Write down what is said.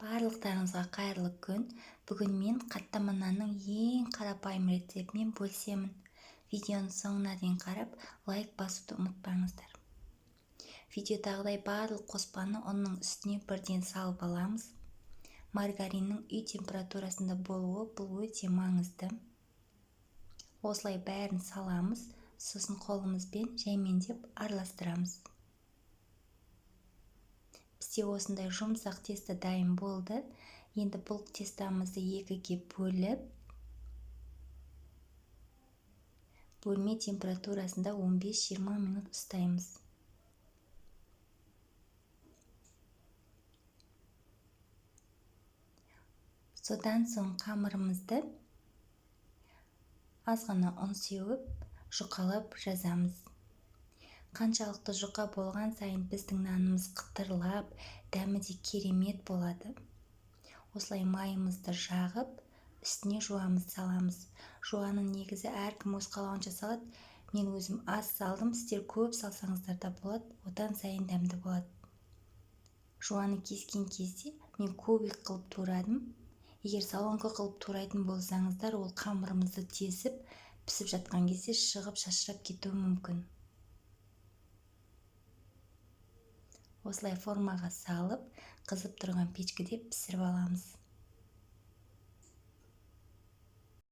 Барлықтарыңызға қайырлы күн. Бүгін мен қаттама нанның ең қарапайым рецептімен бөлісемін. Видеоның соңына дейін қарап, лайк басуды ұмытпаңыздар. Видеодағыдай барлық қоспаны ұнның үстіне бірден салып аламыз. Маргариннің үй температурасында болуы бұл өте маңызды. Осылай бәрін саламыз, сосын қолымызбен жаймендеп араластырамыз. Бізде осындай жұмсақ тесто дайын болды. Енді бұл тестамызды екіге бөліп, бөлме температурасында 15-20 минут ұстаймыз. Содан соң қамырымызды аз ғана ұн сеуіп, жұқалап жазамыз. Қаншалықты жұқа болған сайын біздің нанымыз қытырлап, дәмі де керемет болады. Осылай майымызды жағып, үстіне жуамызды саламыз. Жуаны негізі әркім өз қалауынша салады. Мен өзім аз салдым, сіздер көп салсаңыздар да болады, одан сайын дәмді болады. Жуаны кескен кезде мен кубик қылып турадым. Егер солонка қылып турайтын болсаңыздар, ол қамырымызды тесіп, пісіп жатқан кезде шығып шашырап кетуі мүмкін. Осылай формаға салып, қызып тұрған печкеде пісіріп аламыз.